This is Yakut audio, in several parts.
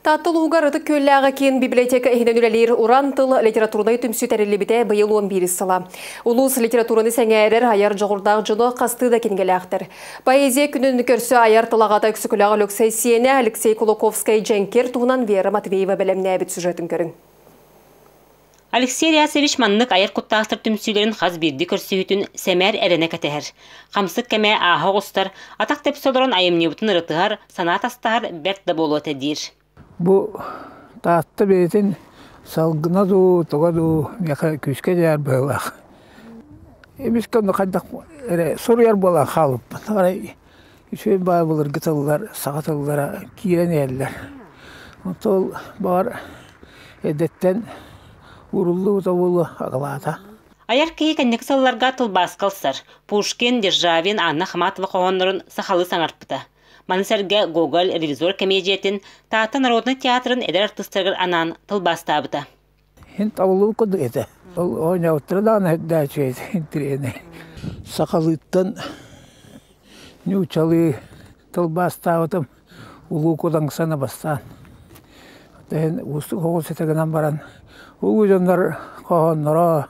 Таатта улууһугар Ытык Күөллээҕи киин библиотека иһинэн үлэлиир Уран тыл литературнай түмсүү тэриллибитэ быйыл 11 сыла. Улуус литератураны сэҥээрэр айар дьоҕурдаах дьоно хастыы да кинигэлээхтэр. Поэзия күнүн көрсө айар тыл аҕата Өксөкүлээх Өлөксөй сиэнэ Алексей Кулаковскай Дьэҥкир туһунан Вера Матвеева бэлэмнээбит сюжетын көрүҥ. Алексей Рясович маннык айар куттаахтар түмсүүлэрин хас биирдии көрсүһүүтүн сэмээр эрэнэ кэтэһэр. Хамсык кэмэ ааһа оҕустар, атах тэпсэ олорон айымньыбытын ырытыһар, санаа тастаһар бэрт да буолуо этэ диир. Бу Таатта бэйэтин салгына дуу, туга дуу миэхэ күүскэ дьайар быһыылаах. Эмискэ онно хайдах эрэ суруйар буолан хаалбыппын. Арай үчүгэй баай былыргы тыллар, саха тыллара киирэн иһэллэр. Онтон баҕар эрдэттэн ууруллубута буолуо аҕалаата. Айар киһи кэнники сылларга тылбааска ылсар. Пушкин, Державин, Анна Ахматова хоһооннорун сахалыы саҥарпыта. Маны сэргэ Гоголь ревизор кэмиэдьийэтин Таатта народнай театрын эдэр артыыстарыгар анаан тылбаастаабыта. Иһин табыллыбыт курдук этэ. Ол оонньообуттара даҕаны үрдээччи интириэһинэй. Сахалыыттан нууччалыы тылбаастаабытым Улуу Кудаҥсаны бастаан. Иһин уустук оҕус этэ гынан баран улуу дьоннор хоһоонноро,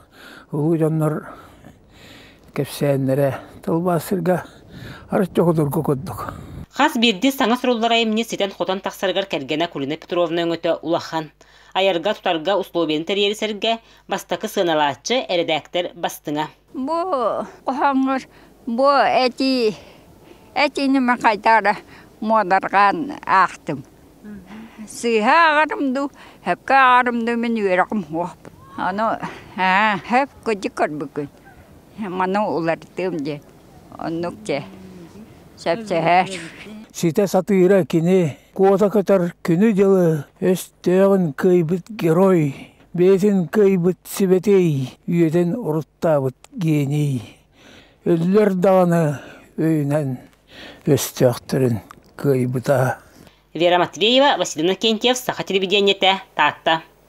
улуу дьоннор кэпсээннэрэ тылбаастыырга арыт чокутургу курдук. Хас биирдии саҥа суруллар айымньы ситэн-хотон тахсарыгар кэргэнэ Кулина Петровна өҥөтө улахан. Айарга-тутарга условиены тэрийэри сэргэ бастакы сыаналааччы, эрэдээктэр бастыҥа. Бу хоһооҥҥор бу этии этиини мин хайдах эрэ муодарҕаан аахтым. Сыыһа ааҕарым дуу, сөпкө ааҕарым дуу мин үөрэҕим суох. Ону аа сөп кырдьык көрбүккүн. Маны уларытыам диэн. Оннук дьэ. Сөпсөһөр. Ситэ сатыыра кини куота көтөр күнү-дьылы өстөөҕүн кыайбыт герой, бэйэтин кыайбыт сибэтиэй үйэтин уруттаабыт гений. Өллөр даҕаны өйүнэн өстөөхтөрүн кыайбыта. Вера Матвеева, Василина Кентьев, Саха телевидениетэ, Таатта.